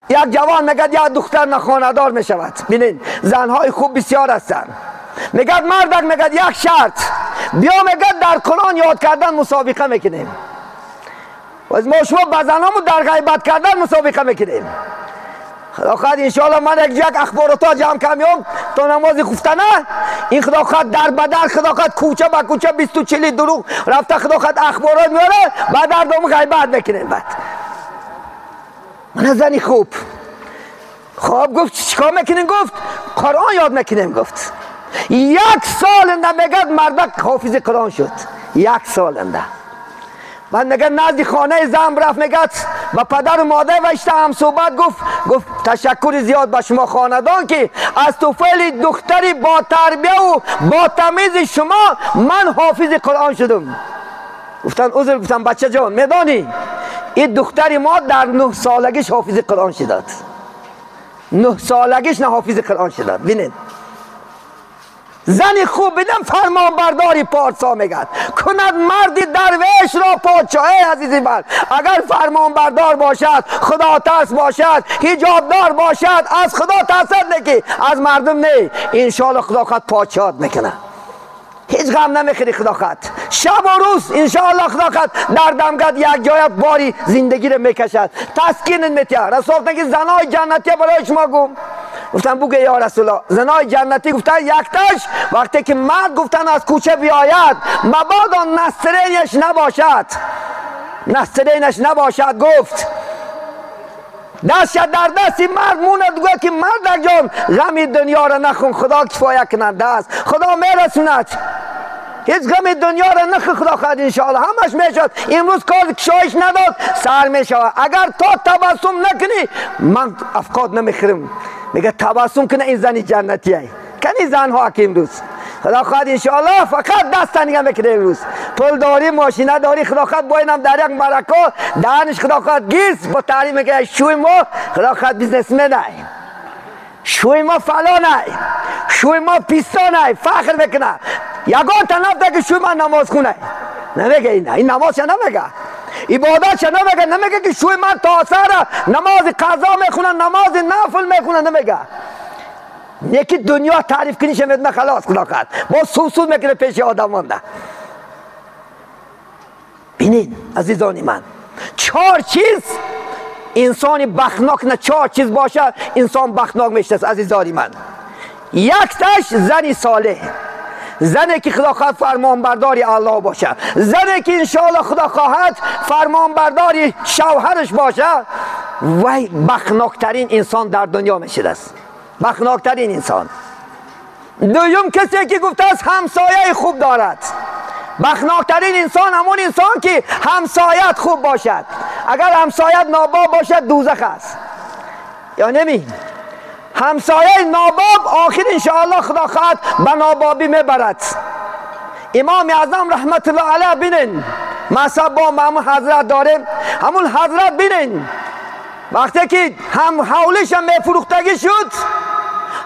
یک جوان میگه یک دختر نخانه‌دار میشود. ببینید زنهای خوب بسیار هستند. میگه مردک میگه یک شرط بیا، میگه در قرآن یاد کردن مسابقه میکنیم. و ما شما با زنامو در غیبت کردن مسابقه میکنیم. خدا خواهد انشاءالله من یک جک اخبارتا جمع کمیام تا نماز خفتنه این خدا خواهد در بدر خدا خواهد کوچه با کوچه 20 و 40 دروغ رفته خدا خواهد اخبارات میاره بعد در دوم غیبت میکنیم. بعد من زنی خوب خب گفت چیکار میکنیم؟ گفت قرآن یاد میکنیم. گفت یک سال انده میگد مردک حافظ قرآن شد. یک سال انده بعد میگه نزد خانه زن رفت، میگه با پدر و مادر و هم صحبت گفت، گفت تشکر زیاد به شما خاندان که از توفیل دختری با تربیه و با تمیز شما من حافظ قرآن شدم. گفتن عذر، گفتن بچه جان میدانی این دختری ما در 9 سالگیش حافظ قرآن شد. 9 سالگیش نه حافظ قرآن شد. ببینید زنی خوب بدم فرمان برداری پارسا میگد کند مردی درویش را پادشاه. عزیزی من اگر فرمان بردار باشد، خدا ترس باشد، حجابدار باشد، از خدا ترسد نکی از مردم نه، انشاءالله خدا خود پادشاهت میکنه. هیچ غم نمیخوری خدا خود شب و روز انشاءالله خدا خود در دمگد یک جای باری زندگی رو میکشد، تسکین میتیه. رسول که زنای جنتی برای شما گم گفتن بگه یا رسول الله زنای جنتی گفتن یکتاش وقتی که مرد گفتن از کوچه بیاید مبادا نسترینش نباشد، نسترینش نباشد، گفت دست در دست مرد موند گوید که مرد جان غم دنیا را نخون، خدا کفایه کننده است، خدا میرسوند، هیچ غم دنیا را نخون، خدا خواهد انشاءالله همش میشد. امروز کار کشایش نداد سر میشود. اگر تا تبسم نکنی من افکار نمیخورم. میگه تبسم کنه این زنی جنتیه. کنی زنها که امروز خدا خواهد انشاءالله فقط دست نگه میکنه. امروز پول داری ماشینه داری خدا خواهد با اینم در یک مرکا دهنش خدا خواهد گیز با تعلیم میگه شوی ما خدا خواهد بیزنسمنه، شوی ما فلانه، شوی ما پیستانه، فخر میکنه. یگان تنفته که شوی ما نماز خونه نمیگه، این نماز نمیگه، عبادت چه نمیگه، نمیگه که شوی من تا سر نماز قضا میخونه، نماز نفل میخونه، نمیگه. یکی دنیا تعریف کنی شمید خلاص خدا خواهد با سوسود میکنه پیش آدمان ده. بینین عزیزانی من 4 چیز انسانی بخناک نه، 4 چیز باشه انسان بخناک میشه عزیزانی من. یک تاش زنی صالح، زنی که خدا خواهد فرمانبرداری الله باشه، زنی که انشاءالله خدا خواهد فرمانبرداری شوهرش باشه، وی بخناکترین انسان در دنیا میشه است، بخناکترین انسان. دوم کسی که گفته است همسایه خوب دارد. بخناکترین انسان همون انسان که همسایت خوب باشد. اگر همسایت ناباب باشد دوزخ است یا نمی؟ همسایه ناباب آخر انشاءالله خدا خواهد به نابابی میبرد. امام اعظم رحمت الله علیه بینین مذهب با همون حضرت داریم، همون حضرت بینین وقتی که هم حولیش هم میفروختگی شد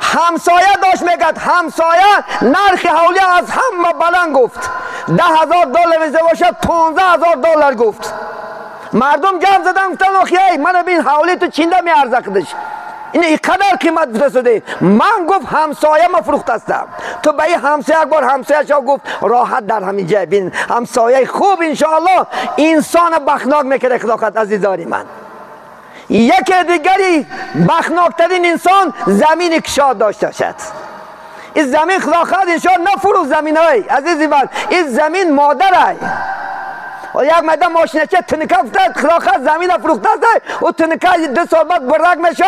همسایه داشت میگد همسایه نرخ حولی از همه بلند گفت، 10,000 دلار میزه باشد 15,000 دلار گفت. مردم گم زدن گفتن آخی من بین حولی تو چینده میارزه خودش این اینقدر قیمت رسیده. من گفت همسایه ما فروخت هستم، تو به این همسایه یک بار همسایه شو گفت راحت در همین جای بین همسایه خوب انشاءالله انسان بخناک میکنه خدا خواهد عزیزانی من. یکی دیگری بخناکترین انسان زمین کشاد داشته باشد. این زمین خدا خواهد انشاءالله نفروخ زمین های عزیزی من، این زمین مادر و یک مدام ماشینه چه تنکه افتاد خدا خواهد زمین فروخته است و تنکه 2 سال بعد برک میشه،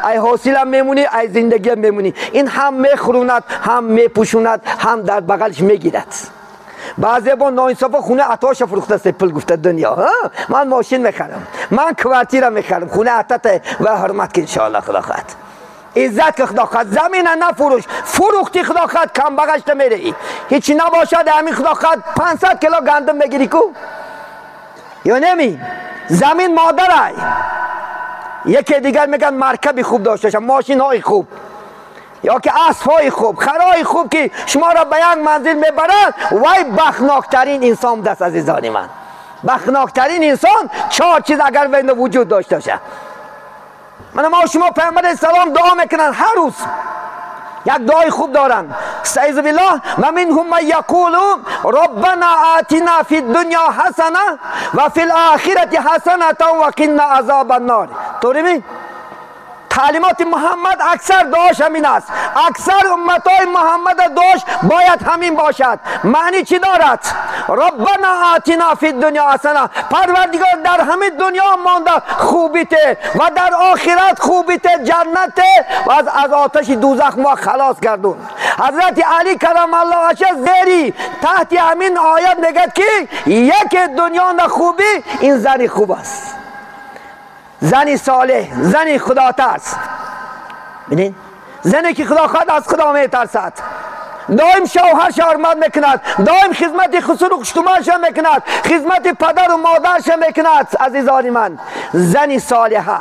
ای حوصله میمونی ای زندگی میمونی. این هم میخوروند هم میپوشوند هم در بغلش میگیرد. بعضی با ناانصافا خونه عطاش فروخته است پول گفته دنیا ها من ماشین میخرم، من کوارتیر میخرم، خونه عطا و حرمت که انشاءالله خدا خواهد عزت که خدا خواهد. زمین نفروش، فروختی خدا خواهد کم بغشت میری هیچی نباشد همین خدا خواهد 500 کیلو گندم میگیری کو یا نمی؟ زمین مادر. یکی دیگر میگن مرکب خوب داشته باشه، ماشین های خوب یا که اسب های خوب، خرای خوب که شما را به یک منزل میبرند. وای بخناکترین انسان دست عزیزان من، بخناکترین انسان 4 چیز اگر بین وجود داشته باشه. من ما شما پیامبر سلام دعا میکنن هر روز، یک دعای خوب دارن. استعیذ بالله و منهم من یقول ربنا آتنا فی الدنیا حسنه و فی الاخرة حسنه و قنا عذاب النار. طوری تعلیمات محمد اکثر دعاش همین است. اکثر امتای محمد دعاش باید همین باشد. معنی چی دارد؟ ربنا آتنا فی الدنیا حسنه، پروردگار در همین دنیا مانده خوبیته و در آخرت خوبیته، جنته و از آتش دوزخ ما خلاص گردون. حضرت علی کرم الله وجهه زیری تحت همین آیت میگه که یک دنیا نه خوبی، این زنی خوب است، زنی صالح، زنی خدا ترس. ببینید زنی که خدا خواهد از خدا میترسد، دائم شوهرش حرمت میکند، دائم خدمت خسر و خشتمانش میکند، خدمت پدر و مادرش میکند. عزیزان من، زنی صالحه.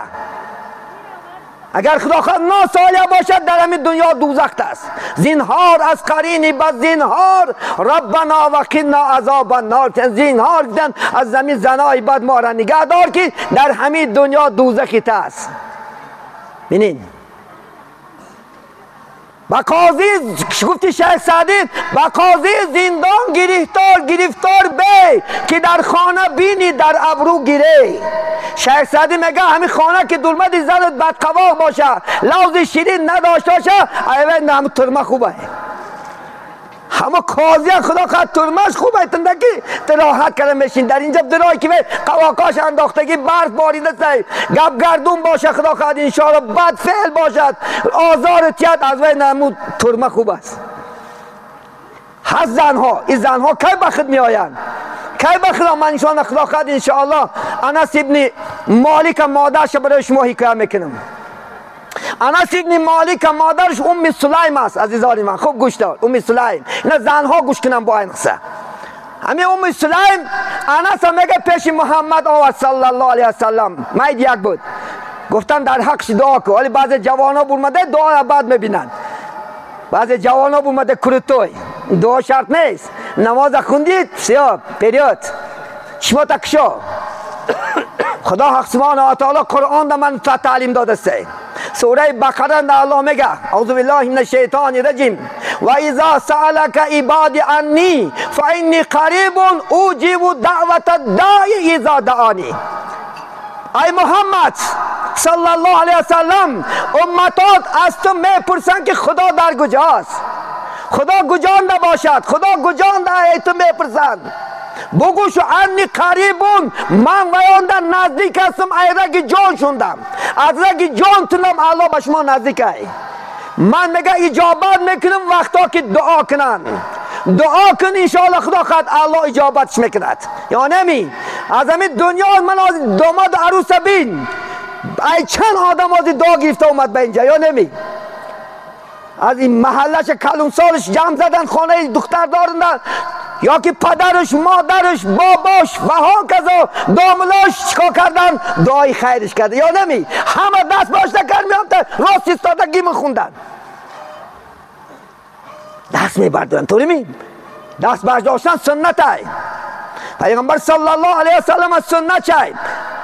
اگر خدا خواهد ناصالح باشد در همین دنیا دوزخ است. زینهار از قرینی بس زینهار، ربنا و قنا عذاب النار. زینهار گفتن از زمین زنای بد ما را نگه دار که در همین دنیا دوزخی است. ببینید با قاضی گفتی شیخ سعدی، با قاضی زندان گرفتار بی که در خانه بینی در ابرو گیره. شیخ سعدی میگه همین خانه که دلمد زنت بدقواق باشه، لوز شیرین نداشته باشه، ایوه هم ترمه خوبه. همه قاضی خدا خواهد ترمش خوبه، تندکی راحت کرده میشین. در اینجا درای که قواقاش انداختگی برف باریده سی گپ گردون باشه، خدا خواهد انشاءالله بد فعل باشد، آزار تیاد، از وی نمود ترمه خوب است. هست زنها، این زنها کی به خود می آیند؟ کی به خدا من انشاءالله خدا خواهد انشاءالله انس ابن مالک مادرش برای شما حکایت میکنم. انس ابن مالک مادرش ام سلیم است. عزیزان من خوب گوش دار، ام سلیم اینا زنها گوش کنن با این قصه. همین ام سلیم انس میگه پیش محمد آورد صلی الله علیه وسلم، مید یک بود، گفتن در حقش دعا کن. ولی بعض جوانا برمده دعا را بد میبینن، بعض جوانا برمده کروتوی، دعا شرط نیست، نماز خوندید سیاه پریود شما تکشو. خدا حق سبحانه و تعالی قرآن دا من تعلیم داده سه. سوره بقره دا الله میگه اعوذ بالله من الشیطان الرجیم و اذا سألک عبادی عنی فانی قریب اجیب دعوت الداعی اذا دعانی. ای محمد صلی الله علیه وسلم، امتات از تو میپرسن که خدا در کجاست، خدا کجا نباشد، خدا کجا ای تو میپرسن. بگو شو انی قریبون، من ویاندن نزدیک هستم، ای رگ جان شوندم، از رگ جان تونم الله به شما نزدیک ای. من میگه اجابت میکنم وقتا که دعا کنن، دعا کن انشاءالله خدا خواهد الله اجابتش میکند. یا نمی از همین دنیا من از داماد عروس بین ای چند آدم از دعا گرفته اومد به اینجا، یا نمی از این محلش کلون سالش جمع زدن خانه دختر دارن، یا که پدرش مادرش باباش و ها کذا داملاش چیکار کردن، دعای خیرش کرده، یا نمی همه دست باش نکرد میام تا راست ایستادگی میخوندن، دست میبردن. طوری می دست برداشتن سنت ای پیغمبر صلی الله علیه و سلم از سنت چای.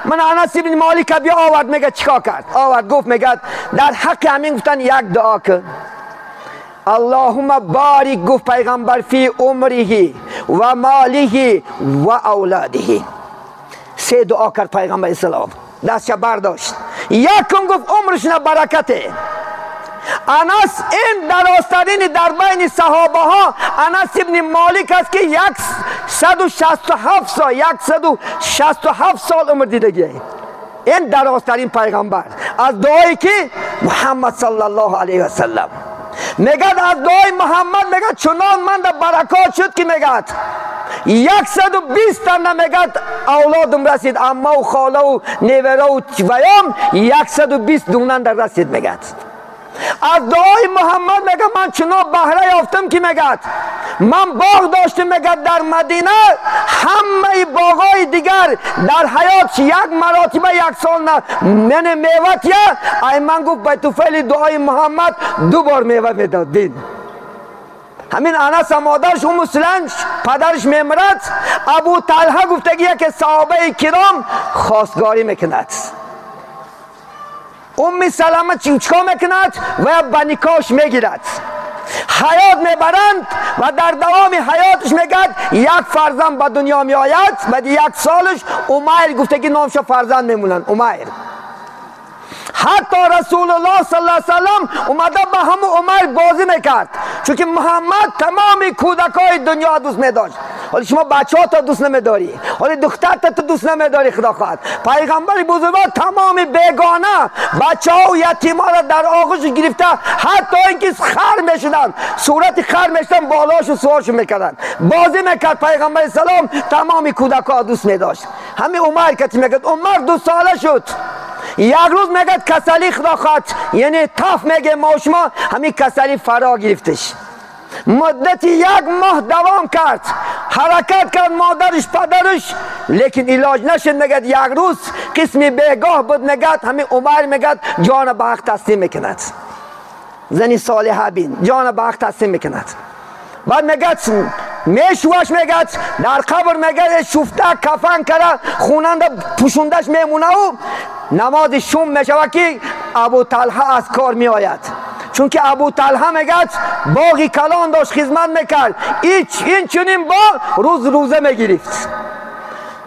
من انس ابن مالک بیا آورد، میگه چیکار کرد؟ آورد گفت میگه در حق همین گفتن یک دعا کن، اللهم بارک، گفت پیغمبر فی عمره و ماله و اولاده. سه دعا کرد پیغمبر اسلام، دستش برداشت، یکم گفت عمرش نه برکته. انس این درازترین در بین صحابه ها انس ابن مالک است که 167 سال 167 سال عمر دیدگی. این درازترین پیغمبر از دعایی که محمد صلی الله علیه و سلم میگه، از دعای محمد میگه چنان من در برکات شد که میگه 120 تا میگه اولادم رسید، اما و خاله و نیوره و ویام 120 دونن در رسید. میگه از دعای محمد میگه من چنان بهره یافتم که میگه من باغ داشتم، میگه در مدینه همه باغای دیگر در حیات یک مراتبه یک سال نه من میوه تیه، ای من گفت به توفیل دعای محمد دو بار میوه میداد. دین همین انس مادرش ام سلیم پدرش میمرد، ابو طلحه گفتگیه که صحابه کرام خواستگاری میکند. ام سلمه چیکار میکند و به نکاش میگیرد. حیات میبرند و در دوام حیاتش میگد یک فرزند به دنیا میآید. بعد یک سالش عمیر گفته که نامش فرزند میمونند عمیر. حتی رسول الله صلی الله علیه وسلم اومده به همون عمر بازی میکرد، چون که محمد تمام کودکای دنیا دوست میداشت. حالا شما بچه ها تا دوست نمیداری، حالا دختر تا دوست نمیداری، خدا خواهد پیغمبر بزرگوار تمام بیگانه بچه ها و یتیم ها را در آغوش گرفته، حتی اینکه خر میشدن، صورت خر میشدن، بالاش و سوارش میکردن، بازی میکرد. پیغمبر سلام تمام کودک ها دوست میداشت. همین عمر کتی میکرد. عمر 2 ساله شد. یک روز میگد کسلی خدا خواهد، یعنی تف میگه ما شما، همین کسلی فرا گرفتش. مدت 1 ماه دوام کرد، حرکت کرد مادرش پدرش، لیکن علاج نشد. میگد یک روز قسمی بیگاه بود، میگد همین عمر میگد جان به حق تسلیم میکند. زنی صالحه بین جان به حق تسلیم میکند. بعد میگد میشوش، میگد در قبر میگد شفته کفن کرده خوننده پوشوندش میمونه و نماز شوم میشود که ابو طلحه از کار میآید. چون که ابو طلحه میگد باغی کلان داشت، خدمت میکرد، این چنین با روز روزه میگرفت.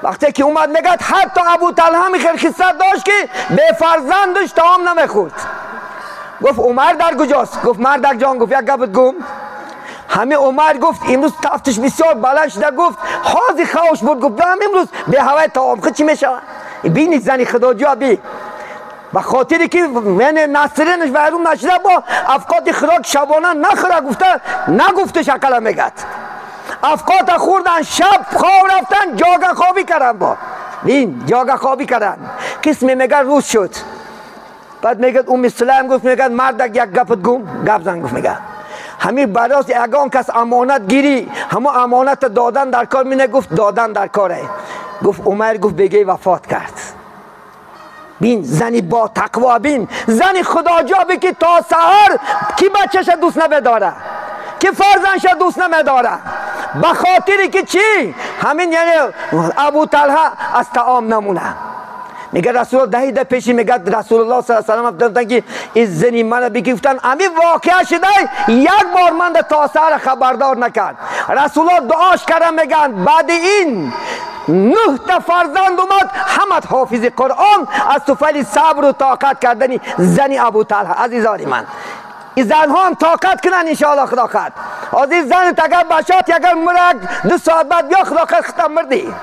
وقتی که اومد میگد حتی ابو طلحه میخیر خصلت داشت که به فرزندش طعام نمیخورد. گفت عمر در کجاست؟ گفت مردک جان، گفت یک گپت گم. همه عمر گفت امروز تفتش بسیار بلند شده، گفت حاضی خوش بود، گفت برم امروز به هوای طعام خود چی میشه؟ بینید زنی خدا جا بی به خاطری که من نصرینش ویرون نشده با افکات خوراک شبانه نخوره، گفته نگفته شکل میگد. افکات خوردن، شب خواب رفتن، جاگه خوابی کردن، با بین جاگه خوابی کردن. قسمی میگه روز شد. بعد میگه ام سلیم گفت میگه مردک یک گپت گم گپ زن. گفت میگه همین براس اگان کس امانت گیری، همو امانت دادن در کار مینه. گفت دادن در کاره. گفت عمر گفت بگه وفات کرد. بین زنی با تقوا، بین زنی خدا جا بی که تا سحر کی بچهش دوست نمیداره، کی فرزندش دوست نمیداره، به خاطری که چی؟ همین یعنی ابو طلحه از طعام نمونه. میگه رسول الله ده پیشی، میگه رسول الله صلی الله علیه و سلم گفتن که این زنی منو بگفتن امی واقعه شده، یک بار من تا سحر خبردار نکرد. رسول الله دعاش کردن، میگن بعد این 9 تا فرزند اومد، همت حافظ قرآن از طفیل صبر و طاقت کردنی زنی ابو طلحه. عزیزان من این زنها هم طاقت کنن انشاءالله خدا خواهد. از زن اگر بچات اگر مرگ 2 ساعت بعد بیا خدا خواهد ختم مردی،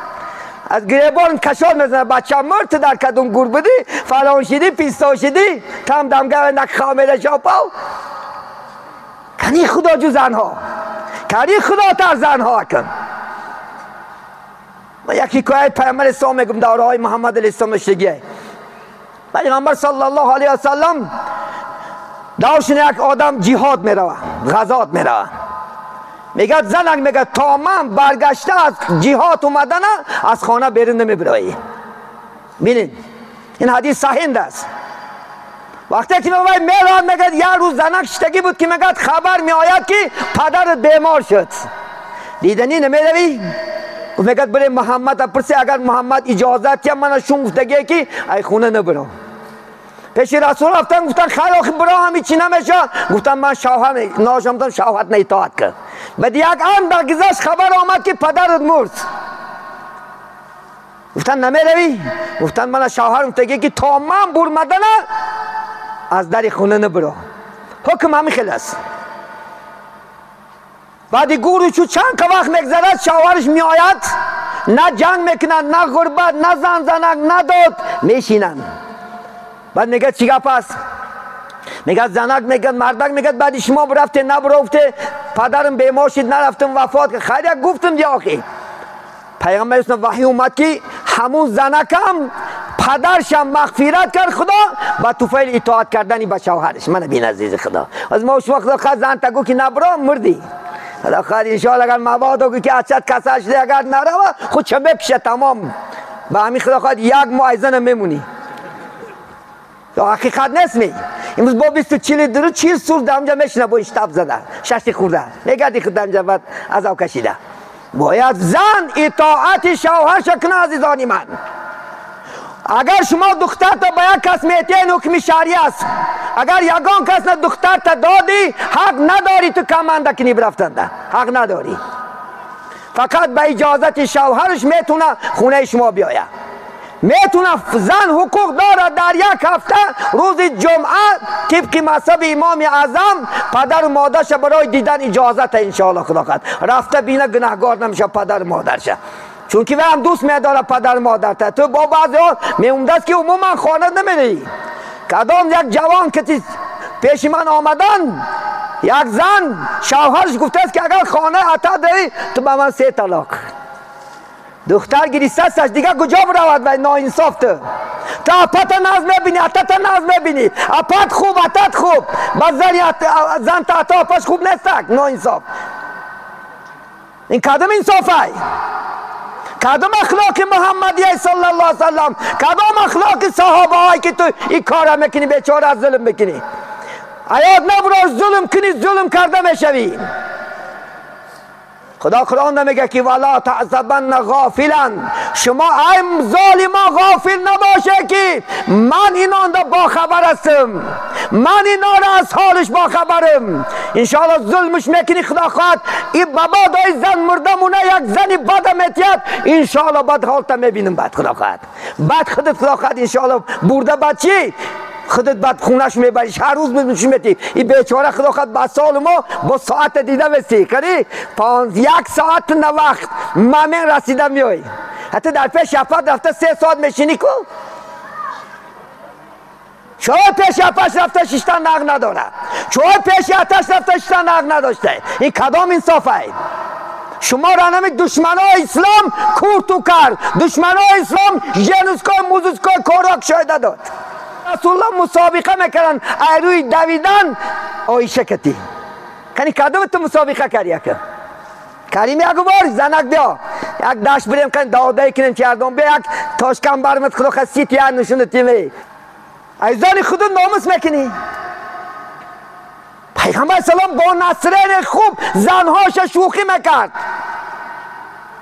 از گریبان کشال میزنه بچه مرد در کدوم گور بودی فلان شدی پیستان شدی تم دمگه نک خامده شاپاو. کنی خدا جو زنها، کنی خدا تر زنها کن. من یک حکایت پیامبر اسلام میگم دورهای محمد علیه السلام شگیه. پیامبر صلی الله علیه وسلم دورشون یک آدم جهاد میروه، غزات میروه. میگه زنک میگه تا من برگشته از جهاد اومدن از خانه بیرون نمیبروی. ببینید این حدیث صحیح است. وقتی که میگه میران میگه یه روز زنک شتگی بود که میگه خبر میآید که پدرت بیمار شد، دیدنی نمیروی؟ میگه بره محمد پرسی، اگر محمد اجازت یا من شون گفتگی که ای خونه نبرم. پیش رسول رفتن گفتن خیر آخه برا همی چی نمیشه. گفتن من شوهر ناشم شوهر نه اطاعت کرد. بعد یک آن گذشت خبر آمد که پدرت مرد. گفتن نمیروی؟ گفتن من شوهر گفتگی که تا من برمدن از در خونه نبرو. حکم همی خیلی است. بعد گورو چو چند وقت میگذرد شوهرش میآید، نه جنگ میکنن نه غربت نه زن زنک نه داد، میشینن. بعد میگه چی گپ است؟ میگه زنک میگه مردک میگه بعد شما برفته نبرفته پدرم بیمار شد نرفتم وفات کرد. خیر گفتم دی آخی پیغمبر اسلام وحی اومد که همون زنکم پدرشم مغفرت کرد خدا با طفیل اطاعت کردنی به شوهرش. من بین عزیز خدا از ما شما خدا خواست زن تگو که نبرا مردی. خدا خواهد انشاءالله اگر مبادا که اچد کسا شده اگر نروا خود چه بکشه تمام. به همین خدا خواهد یک ماه زن میمونی. حقیقت نیست می امروز با 20 42 40 سال دمجا میشنه با اشتاب زده ششتی خورده میگردی خود دمجا بعد عذاب کشیده. باید زن اطاعت شوهرش کنه عزیزانی من. اگر شما دختر تا با یک کس میتین حکم شرعی است. اگر یگان کس نه دختر تا دادی حق نداری تو کمنده کنی برفتنده، حق نداری. فقط به اجازت شوهرش میتونه خونه شما بیاید. میتونه زن حقوق داره در یک هفته روز جمعه طبق مذهب امام اعظم پدر و مادرش برای دیدن اجازت انشاءالله خدا خواهد رفته بینه گناهگار نمیشه پدر و مادرش، چون که هم دوست میداره پدر مادر تا. تو با بعضی ها میومده است که عموما خانه نمیری. کدام یک جوان که پیش من آمدن، یک زن شوهرش گفته است که اگر خانه عطا داری تو به من 3 طلاق. دختر گریسته است دیگه کجا برود و ناانصاف تو. تو اپت ناز میبینی، عطا ناز میبینی، اپت خوب عطا خوب، بعد زن تا عطا اپش خوب نیست، ناانصاف. این کدام انصافه؟ کدام اخلاق محمدی صلی الله علیه وسلم؟ کدام اخلاق صحابه هایی که تو این کار میکنی بیچاره از ظلم میکنی؟ ایاد نبرو ظلم کنی ظلم کرده میشوی. خدا قرآن نمیگه که ولا تحسبن غافلا، شما ای ظالما غافل نباشه که من اینا با خبر هستم، من اینا را از حالش با خبرم. انشاءالله ظلمش میکنی خدا خواهد این بابا دای زن مرده مونه یک زنی بد میتید، انشاءالله بد حالت میبینم بعد خدا خواهد، بعد خودت خدا خواهد انشاءالله برده بچی خودت بعد خونش میبریش، هر روز میشی میتی. این بیچاره خدا خواهد با سال ما با ساعت دیده بسی کنی 1 ساعت نه وقت ممن رسیده میای، حتی در پیش افراد رفته 3 ساعت میشینی کو چون پیش اپش رفته شیشتن نق نداره، چون پیش اتش رفته شیشتن نق نداشته. این کدام انصافه؟ شما را نمی دشمنای اسلام کورتو کرد، دشمنای اسلام ژنوسکای موزوسکای کوراک شایده داد. رسول الله مسابقه میکردن ایروی دویدن عایشه کتی کنی کدوم تو مسابقه کردی که کریم یک بار زنک بیا یک دشت بریم کن داده کنیم چردم بیا یک تاشکم برمت خدا خسیت یا نشون تیمی ایزان خود ناموس میکنی. پیغمبر سلام با نصرین خوب زنهاش شوخی میکرد،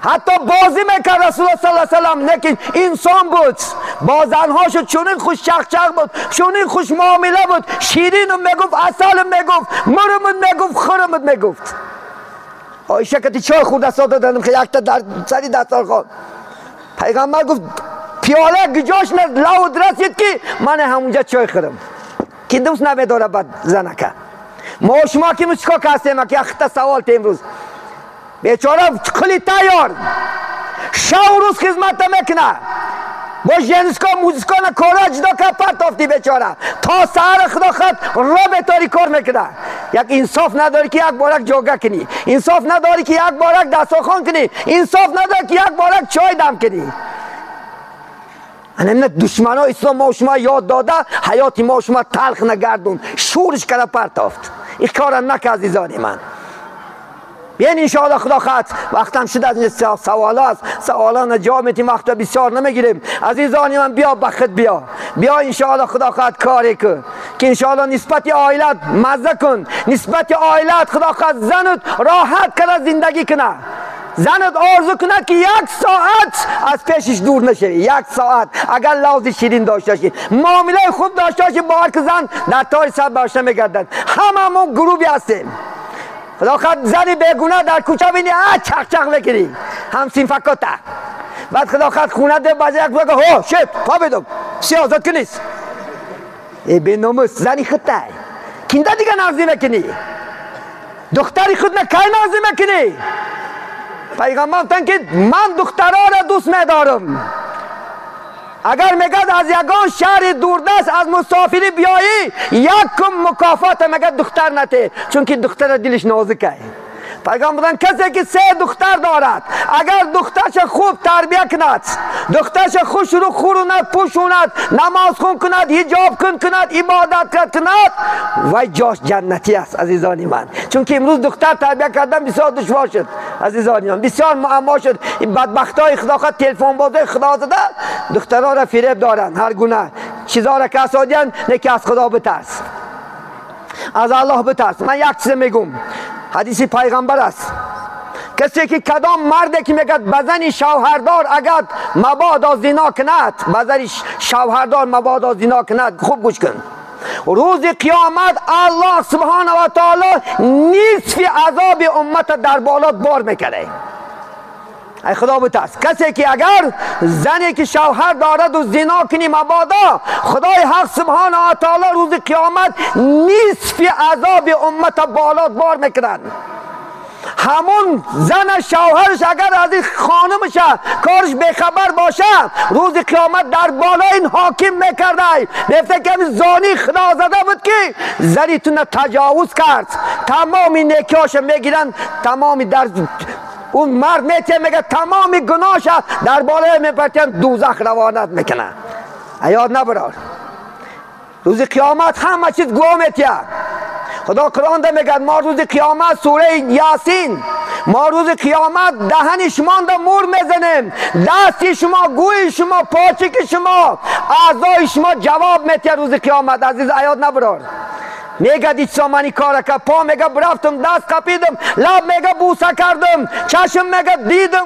حتی بازی میکرد رسول الله صلی الله علیه وسلم، لیکن انسان بود با زنهاش چنین خوش چخچخ بود، چنین خوش معامله بود، شیرین میگفت، عسل میگفت، مرمت میگفت، خرمت میگفت. عایشه که چای خورده ساده دادم که یک تا در سری دسترخوان پیغمبر گفت پیاله گجاش لود رسید که من همونجا چای خورم که دوست نمیداره بعد زنکه. ما شما که چیکار هستیم که اخته سوال امروز بیچاره کلی تیار شب و روز خدمت میکنه با ژنسکا موزیسکا کارا جدا که پرتافتی بیچاره تا سحر خدا خط را بتاری کار میکنه. یک انصاف نداری که یک بارک جاگه کنی، انصاف نداری که یک بارک دسترخوان کنی، انصاف نداری که یک بارک چای دم کنی. انا دشمنا اسلام ما شما یاد داده حیات ما شما تلخ نگردون، شورش کرده پرتافت. این کارا نکه عزیزان من. بیاین انشاءالله خدا خواهد وقتم شد از این سوال است، سوالان جواب میتیم، وقت بسیار نمیگیریم. عزیزان من بیا بخت بیا بیا انشاءالله خدا خواهد کاری کن که انشاءالله نسبت عائلت مزه کن، نسبت عائلت خدا خواهد زنت راحت کنه زندگی کنه، زنت آرزو کنه که 1 ساعت از پیشش دور نشوی، 1 ساعت اگر لوز شیرین داشته باشی، معامله خوب داشته باشی با هر که زن در تای سر برش نمیگردد. هممون گروهی هستیم. خدا خواهد زنی بیگناه در کوچه بینی چق چق میکنی هم سینفکاتا، بعد خدا خواهد خونه ده بعد یک بگه هو شت پا بدم سیاست که نیست. ای بی ناموس زنی خودت کینده دیگه نازی میکنی، دختری خود نه کی نازی میکنی؟ پیغمبر گفتن که من دخترها را دوست میدارم، اگر میگد از یگان شهر دوردست از مسافری بیایی یک کم مکافات میگد دختر نته، چون که دختر دلش نازکه. پیغمبر کسی که 3 دختر دارد اگر دخترش خوب تربیه کند، دخترش خوش رو خوروند، پوشوند، نماز خون کند، حجاب کند، عبادت کند، وای جاش جنتی است عزیزان من. چون که امروز دختر تربیه کردن بسیار دشوار شد عزیزان من، بسیار معما شد. این بدبختای خدا خود تلفن بازای خدا زده دخترها را فریب دارن، هر گونه چیزا را کسادیان. نه که از خدا بترس، از الله بترس. من یک چیز میگم، حدیث پیغمبر است کسی که کدام مرده که میگه بزنی شوهردار اگر مبادا زنا کند، بزنی شوهردار مبادا زنا کند، خوب گوش کن، روز قیامت الله سبحانه و تعالی نصف عذاب امت در بالات بار میکنه. ای خدا بترس. کسی که اگر زنی که شوهر دارد و زنا کنی مبادا، خدای حق سبحانه و تعالی روز قیامت نصف عذاب امت بالات بار میکنن. همون زن شوهرش اگر از این خانمش کارش بخبر باشه، روز قیامت در بالا این حاکم میکرده، میفته که زانی خدا زده بود که زنیتون تجاوز کرد، تمام نیکیاش میگیرن، تمام در اون مرد میتیه میگه تمام گناهش در بالای میپرتین، دوزخ روانت میکنه. یاد نبرار روز قیامت همه چیز گواه میتیه. خدا قرآن ده میگه ما روز قیامت، سوره یاسین، ما روز قیامت دهن شما ده مور میزنیم، دست شما، گوی شما، پاچک شما، اعضای شما جواب میتیه روز قیامت. عزیز ایاد نبرار. میگه دیچ منی کار که پا میگه برفتم، دست قپیدم، لب میگه بوسه کردم، چشم میگه دیدم.